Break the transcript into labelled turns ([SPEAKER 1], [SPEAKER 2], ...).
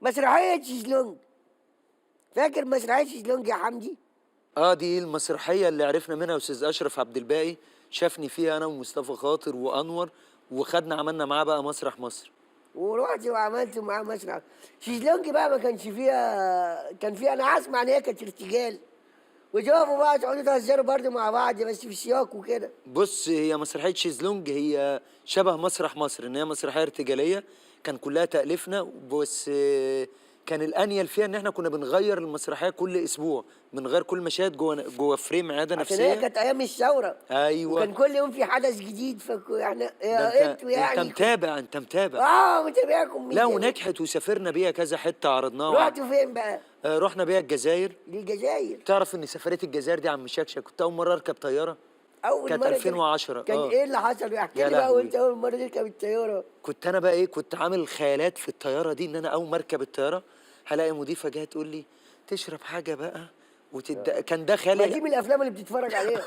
[SPEAKER 1] مسرحية شيزلونج، فاكر مسرحية شيزلونج يا حمدي؟
[SPEAKER 2] اه، دي المسرحية اللي عرفنا منها استاذ اشرف عبد الباقي، شافني فيها انا ومصطفى خاطر وانور، وخدنا عملنا معاه بقى مسرح مصر.
[SPEAKER 1] ورحت وعملت معاه مسرح شيزلونج بقى. ما كانش فيها، كان فيها، انا اسمع ان هي كانت ارتجال، وتقفوا بقى تقعدوا تهزروا برضه مع بعض بس في سياق وكده.
[SPEAKER 2] بص، هي مسرحية شيزلونج هي شبه مسرح مصر، ان هي مسرحية ارتجاليه كان كلها تاليفنا، بس كان الانيل فيها ان احنا كنا بنغير المسرحية كل اسبوع، بنغير كل مشاهد جوه frame عيادة
[SPEAKER 1] عشان هي
[SPEAKER 2] نفسية.
[SPEAKER 1] كانت ايام الثوره.
[SPEAKER 2] ايوه.
[SPEAKER 1] وكان كل يوم في حدث جديد، فاحنا
[SPEAKER 2] ده
[SPEAKER 1] انتوا يعني
[SPEAKER 2] انت متابع، انت متابع.
[SPEAKER 1] اه، متابعكم.
[SPEAKER 2] لا، ونجحت وسافرنا بيها كذا حتة عرضناها.
[SPEAKER 1] رحتوا فين بقى؟
[SPEAKER 2] رحنا بيها الجزائر.
[SPEAKER 1] للجزائر.
[SPEAKER 2] تعرف ان سفرية الجزائر دي يا عم شكشك كنت اول مرة اركب طيارة؟
[SPEAKER 1] اول
[SPEAKER 2] كانت
[SPEAKER 1] مرة
[SPEAKER 2] 2010.
[SPEAKER 1] كان
[SPEAKER 2] آه.
[SPEAKER 1] ايه اللي حصل؟ احكي
[SPEAKER 2] يا
[SPEAKER 1] لي بقى
[SPEAKER 2] لهوي.
[SPEAKER 1] وانت اول مرة تركب الطياره.
[SPEAKER 2] كنت انا بقى ايه، كنت عامل خيالات في الطيارة دي ان انا اول ما اركب الطيارة هلاقي مضيفه جاية تقول لي تشرب حاجة بقى كان ده
[SPEAKER 1] ما
[SPEAKER 2] خيالي.
[SPEAKER 1] دي من الافلام اللي بتتفرج عليها.